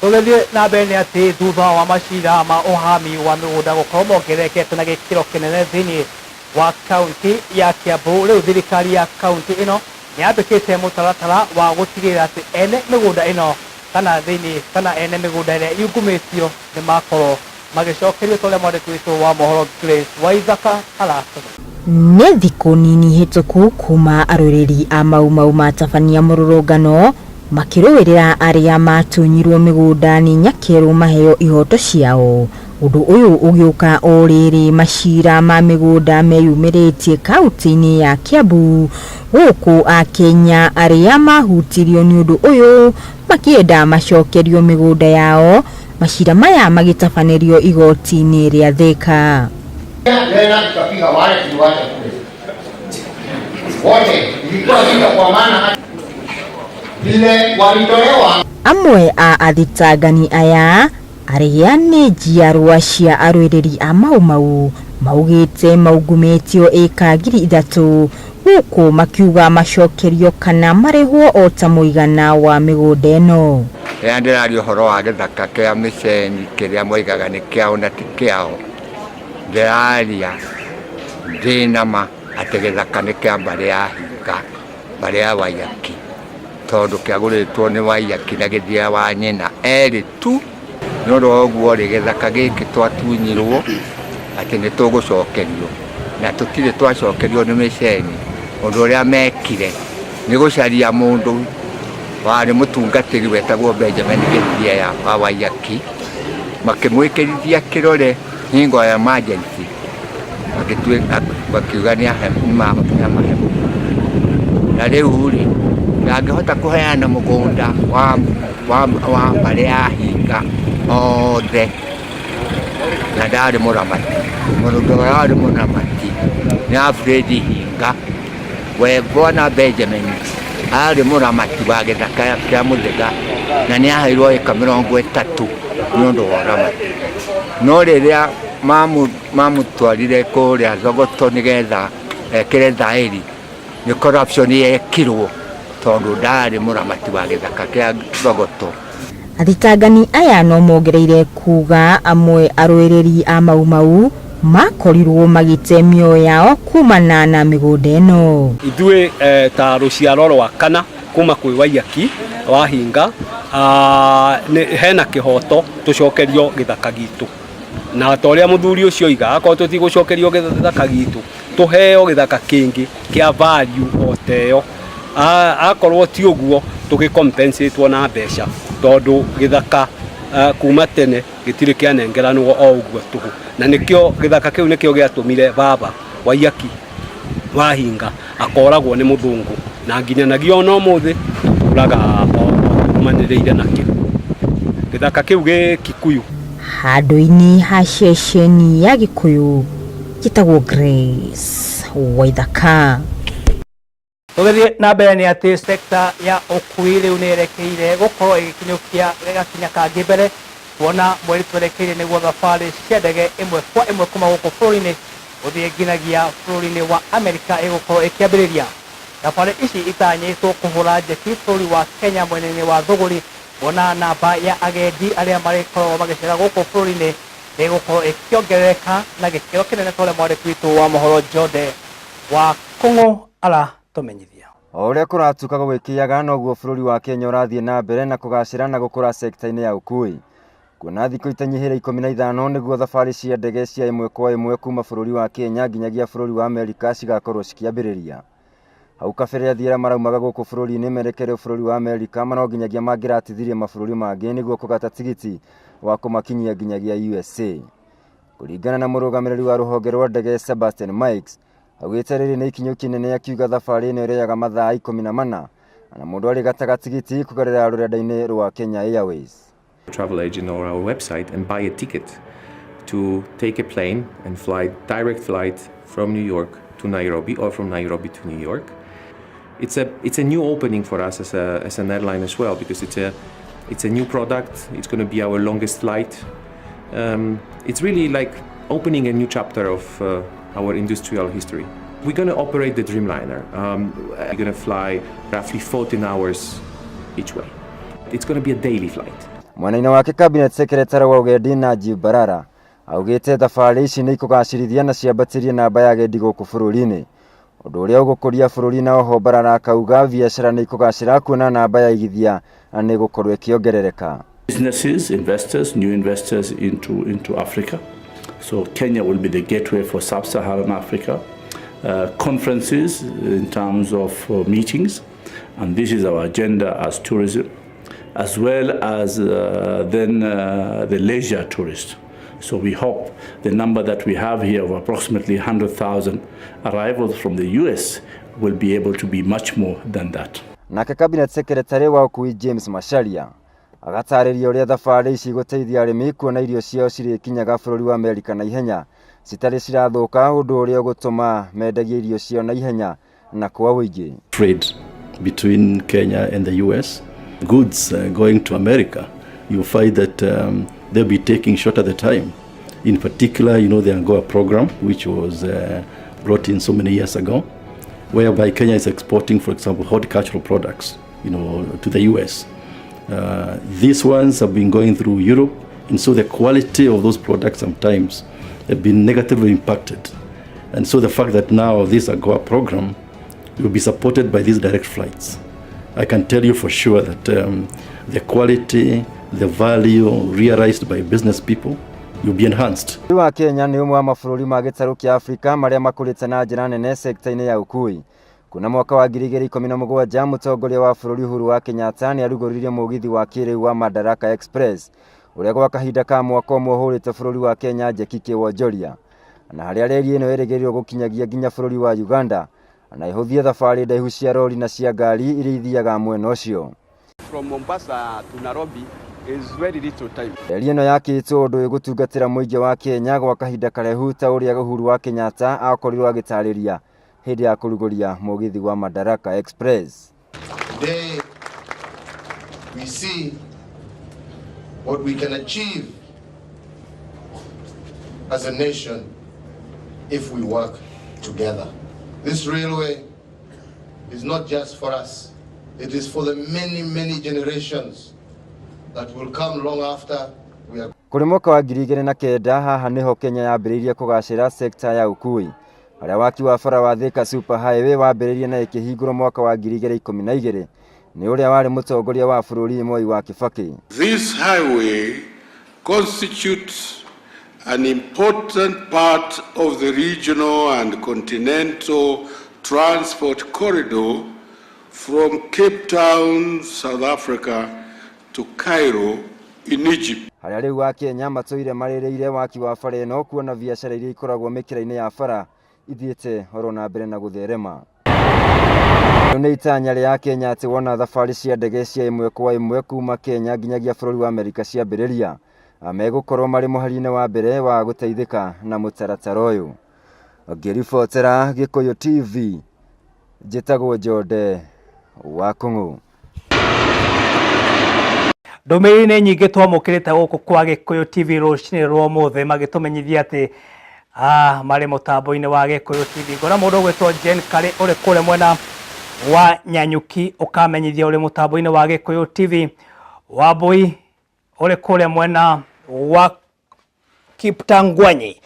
Tũgĩthiĩ na mbere nĩ atĩ thutha wa macira ma ũhami wa mĩgũnda gũkorwo mongererekete na gĩkĩro kĩnene thĩinĩ wa kaunti ya Kiambu, rĩu thirikari ya kaunti ĩno nĩ yambĩkĩte mũtaratara wa gũtigĩrĩra atĩ ene mĩgũnda ĩno kana thĩinĩ kana ene mĩgũnda ĩrĩa yungumĩtio nĩ makorwo magĩcokerio ta ũrĩa mwandĩki witũ wa mohoro Grace Waithaka aratũmenya. Nĩ thikũ nini hĩtũku kuma arũĩrĩri a Mau Mau matabania mũrũrũngano makĩrũĩrĩra arĩa matunyirwo mĩgũnda nĩ Nyakerũ maheo ihoto ciao. Ũndũ ũyũ ũgĩũka o rĩrĩ macira ma mĩgũnda meyumĩrĩtie kaunti-inĩ ya Kiambu, gũkũ akenya arĩa mahutirio nĩ ũndũ ũyũ makĩenda macokerio mĩgũnda yao, macira maya magĩtabanĩrio igoti-inĩ rĩa Thika. Tena tukapiga wale tuliwacha kule wote, ilikuwa vita kwa maana vile walitolewa. Amwe a athitangani aya arĩa nĩ njiarwa cia arũĩrĩri a Mau Mau maugĩte maungumĩtio ĩka 3,000, gũkũ makiuga macokerio kana marĩhwo o ta mũigana wa mĩgũnda ĩno. Rĩrĩa ndĩraria ũhoro wa gĩthaka kĩa mĩceni kĩrĩa moigaga nĩ kĩao na ti kĩao, ndĩraria ndĩna ma atĩ gĩthaka nĩ kĩa mbarĩ ya Hinga, mbarĩ ya Waiyaki, tondũ kĩagũrĩtwo nĩ Waiyaki na Gĩthia wa nyina erĩ tu. Nĩ ũndũ wa ũguo rĩ, gĩthaka gĩkĩ twatunyirwo atĩ nĩ tũgũcokerio na tũtirĩ twacokerio nĩ mĩceni. Ũndũ ũrĩa mekire nĩ gũcaria mũndũ warĩ mũtungatĩri wetagwo Benjamin Gĩthiea wa Waiyaki, makĩmwĩkĩrithia kĩrore hingo ya emergency, makiuga nĩ amahe mũgũnda. Na rĩu rĩ, ndangĩhota kũheana mũgũnda wa mbarĩ ya Hinga othe, na ndarĩ mũramati. Mũndũ ũrĩa warĩ mũramati nĩ Alfred Hinga. We bwana Benjamin arĩ mũramati wa gĩthaka kĩa Mũthĩga na nĩ aheirwo ĩka 30 nĩ ũndũ wa ũramati. No rĩrĩa mamũtwarire kũrĩa Thogoto nĩgetha ekĩre thaĩri, nĩ corruption yekirwo tondũ ndarĩ mũramati wa gĩthaka kĩa Thogoto. Athitangani aya no mongereire kuga amwe arũĩrĩri a Mau Mau makorirwo magĩte mĩoyo yao kumana na mĩgũnda ĩno. Ithuĩ ta rũciaro rwa kana kuma kwĩ Waiyaki wa Hinga, hena kĩhoto tũcokerio gĩthaka gitũ, na ta ũrĩa mũthuri ũcio oiga, akorwo tũtigũcokerio gĩthaka gitũ, tũheo gĩthaka kĩngĩ kĩa value o ta ĩyo. Akorwo ti ũguo, tũgĩcompensatwo na mbeca, tondũ gĩthaka kuma tene gĩtirĩ kĩanengeranwo o ũguo tũhũ, na nĩkĩo gĩthaka kĩu nĩkĩo gĩatũmire baba Waiyaki wa Hinga akoragwo nĩ mũthũngũ, na nginyanagia ona ũmũthĩ tũtũraga tũrũmanĩrĩire nakĩo gĩthaka kĩu gĩ Kikuyu. Handũ-inĩ ha ceceni ya Gĩkũyũ, njĩtagwo Grace Waithaka. Tũgĩthiĩ na mbere nĩ atĩ sekta ya ũkui rĩu nĩ ĩrekeire gũkorwo ĩgĩkinyũkia gakinya kangĩ mbere, kuona mweri twerekeire nĩguo thabarĩ cia ndege ĩmwe kwa ĩmwe kuma gũkũ bũrũri-inĩ gũthiĩ nginagia bũrũri-inĩ wa Amerika ĩgũkorwo ĩkĩambĩrĩria. Thabarĩ ici itanyĩtwo kũhũra njeki bũrũri wa Kenya mwena-inĩ wa thũgũri, kuona namba ya agendi arĩa marĩkoragwo magĩcera gũkũ bũrũri-inĩ ĩgũkorwo ĩkĩongerereka na gĩkĩro kĩnene, ta ũrĩa mwandĩki witũ wa mohoro Jode wa Kũng'ũ aratũmenyithia. O ũrĩa kũratuka gũgĩkĩaga, noguo bũrũri wa Kenya ũrathiĩ na mbere na kũgacĩra na gũkũra sekta-inĩ ya ũkui, kuona thikũ itanyihĩire 15 nĩguo thabarĩ cia ndege cia ĩmwe kwa ĩmwe kuma bũrũri wa Kenya nginyagia bũrũri wa Amerika cigakorwo cikĩambĩrĩria. Hau kabere athii arĩa maraumaga gũkũ bũrũri-inĩ merekeire bũrũri wa Amerika no nginyagia mangĩratithirie mabũrũri mangĩ nĩguo kũgata tigiti wa kũmakinyia nginyagia USA. Kũringana na mũrũgamĩrĩri wa rũhonge rwa ndege Sebastian Mikes, augĩte rĩrĩ nĩ ikinyũki inene, akiuga thabarĩ ĩno ĩrĩoyaga mathaa 14 na mũndũ arĩgataga tigiti kũgerera rũrenda-inĩ rwa Kenya Airways. Travel agent or our website and buy a ticket to take a plane and fly direct flight from New York to Nairobi or from Nairobi to New York. It's a new opening for us as an airline as well, because it's a new product. It's going to be our longest flight. It's really like opening a new chapter of our industrial history. We're going to operate the Dreamliner. We're going to fly roughly 14 hours each way. It's going to be a daily flight. Mwena-inĩ wake Cabinet Secretary wa ũgendi Najib Balala augĩte thabarĩ ici nĩ ikũgacĩrithia na ciambatĩrie namba ya agendi gũkũ bũrũri-inĩ, ũndũ ũrĩa ũgũkũria bũrũri, na oho Balala akauga biacara nĩ ikũgacĩra kuona namba ya igithia nĩ ĩgũkorwo ĩkĩongerereka. Businesses, investors, new investors into Africa. So Kenya will be the gateway for sub-Saharan Africa. Conferences in terms of meetings, and this is our agenda as tourism, as well as then the leisure tourist. So we hope the number that we have here of approximately 100,000 arrivals from the US will be able to be much more than that. Nake Cabinet Secretary wa ũkui James Macharia agatarĩria ũrĩa thabarĩ ici igũteithia arĩmi kuona irio ciao cirĩkinyaga bũrũri wa Amerika na ihenya citarĩ cirathũka, ũndũ ũrĩa ũgũtũma mendagie irio ciao na ihenya na kwa ũingĩ. Trade between Kenya and the US, goods going to America, you find that they'll be taking shorter the time. In particular, the AGOA program, which was brought in so many years ago, whereby Kenya is exporting, for example, horticultural products to the US. These ones have been going through Europe, and so the quality of those products sometimes have been negatively impacted. And so the fact that now this AGOA program will be supported by these direct flights, I can tell you for sure that the quality, the value realized by business people will be enhanced. Bũrũri wa Kenya nĩ ũmwe wa mabũrũri ma gĩtarũ kĩa Afrika marĩa makũrĩte na njĩra nene sekta-inĩ ya ũkui. Kuna mwaka wa 2017, mũtongoria wa bũrũri Uhuru wa Kenyatta nĩ arugũririe mũgithi wa kĩrĩu wa Madaraka Express, ũrĩa gwa kahinda ka mwaka ũmwe ũhũrĩte bũrũri wa Kenya njeki kĩwonjoria, na harĩa reri ĩno ĩrĩgĩrĩirwo gũkinyagia nginya bũrũri wa Uganda na ĩhũthie thabarĩ ndaihu cia rori na cia ngari iria ithiaga mwena ũcio. From Mombasa to Nairobi is very little time. Reri ĩno yakĩtwo ũndũ ĩgũtungatĩra mũingĩ wa Kenya gwa kahinda karaihu ta ũrĩa Uhuru wa Kenyatta akorirwo agĩtarĩria hĩndĩ ya kũrugũria mũgithi wa Madaraka Express. Today, we see what we can achieve as a nation if we work together. This railway is not just for us, it is for the many, many generations that will come long after we are Kũrĩ mwaka wa 2009, haha nĩho Kenya yambĩrĩirie kũgacĩra sekta ya ũkui, harĩa waki wa bara wa Thika Super Highway wambĩrĩirie na ĩkĩhingũrwo mwaka wa 2012 nĩ ũrĩa warĩ mũtongoria wa bũrũri Mwai wa Kibaki. This highway constitutes an important part of the regional and continental transport corridor from Cape Town, South Africa, to Cairo in Egypt. Harĩa rĩu wa Kenya matũire marĩrĩire waki wa bara ĩno, kuona biacara iria ikoragwo mĩkĩra-inĩ ya bara ithiĩte oro na mbere na gũtherema. Rĩu nĩ itanya rĩa Kenya atĩ wona thabarĩ cia ndege cia ĩmwe kwa ĩmwe kuma Kenya nginyagia bũrũri wa Amerika ciambĩrĩria, megũkorwo marĩ mũhari-inĩ wa mbere wa gũteithĩka na mũtaratara ũyũ. Ngĩribotera Gĩkũyũ TV, njĩtagwo Jonde wa Kũng'ũ. Ndũmĩrĩri nĩ nyingĩ twamũkĩrĩte gũkũ kwa Gĩkũyũ TV rũcinĩ rwa ũmũthĩ, magĩtũmenyithia atĩ marĩ mũtambo-inĩ wa Gĩkũyũ TV. Ngona mũndũ ũgwĩtwo Jane Karĩ ũrĩ kũrĩa mwena wa Nyanyuki, ũkamenyithia ũrĩ mũtambo-inĩ wa Gĩkũyũ TV. Wambui ũrĩ kũrĩa mwena wa Kiptangwanyi,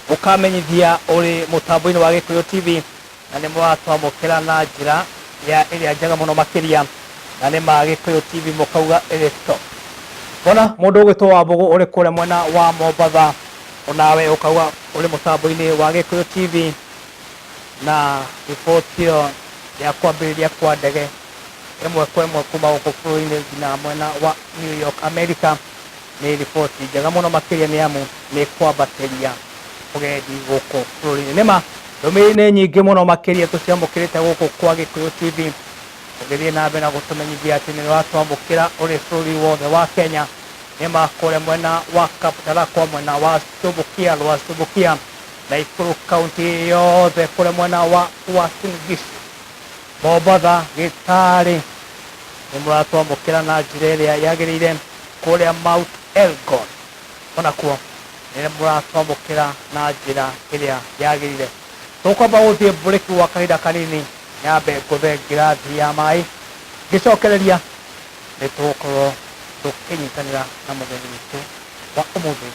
ũkamenyithia ũrĩ mũtambo-inĩ wa Gĩkũyũ TV, na nĩ mũratwamũkĩra na njĩra ya ĩrĩa njega mũno makĩria, na nĩ ma Gĩkũyũ TV mũkauga ĩrĩ top. Ngona mũndũ ũgwĩtwo Wambũgũ ũrĩ kũrĩa mwena wa Mombatha, onawe ũkauga ũrĩ mũtambo-inĩ wa Gĩkũyũ TV, na riboti ĩyo ya kwambĩrĩria kwa ndege ĩmwe kwa ĩmwe kuma gũkũ bũrũri-inĩ nginya mwena wa New York, America, nĩ riboti njega mũno makĩria, nĩ amu nĩ kwambatĩria ũgendi gũkũ bũrũri-inĩ. Nĩma ndũmĩrĩri nĩ nyingĩ mũno makĩria tũciamũkĩrĩte gũkũ kwa Gĩkũyũ TV, ũgĩthiĩ na mbere na gũtũmenyithia atĩ nĩ ũratwamũkĩra ũrĩ bũrũri wothe wa Kenya. Nĩma kũrĩa mwena wa Kaptarakwa, mwena wa Subukia, Lower Subukia, Nakuru County yothe, kũrĩa mwena wa Uasin Gishu, Mombatha, Gĩtarĩ, nĩ mũratwamũkĩra na njĩra ĩrĩa yagĩrĩire. Kũrĩa Mount Elgon onakuo nĩ mũratwamũkĩra na njĩra ĩrĩa yagĩrĩire. Tũkwamba gũthiĩ mburĩki gwa kahinda kanini, nyambe ngũthe ngirathi ya maĩ, ngĩcokereria nĩ tũgũkorwo Tũkĩnyitanĩra na mũgeni witũ wa ũmũthĩ.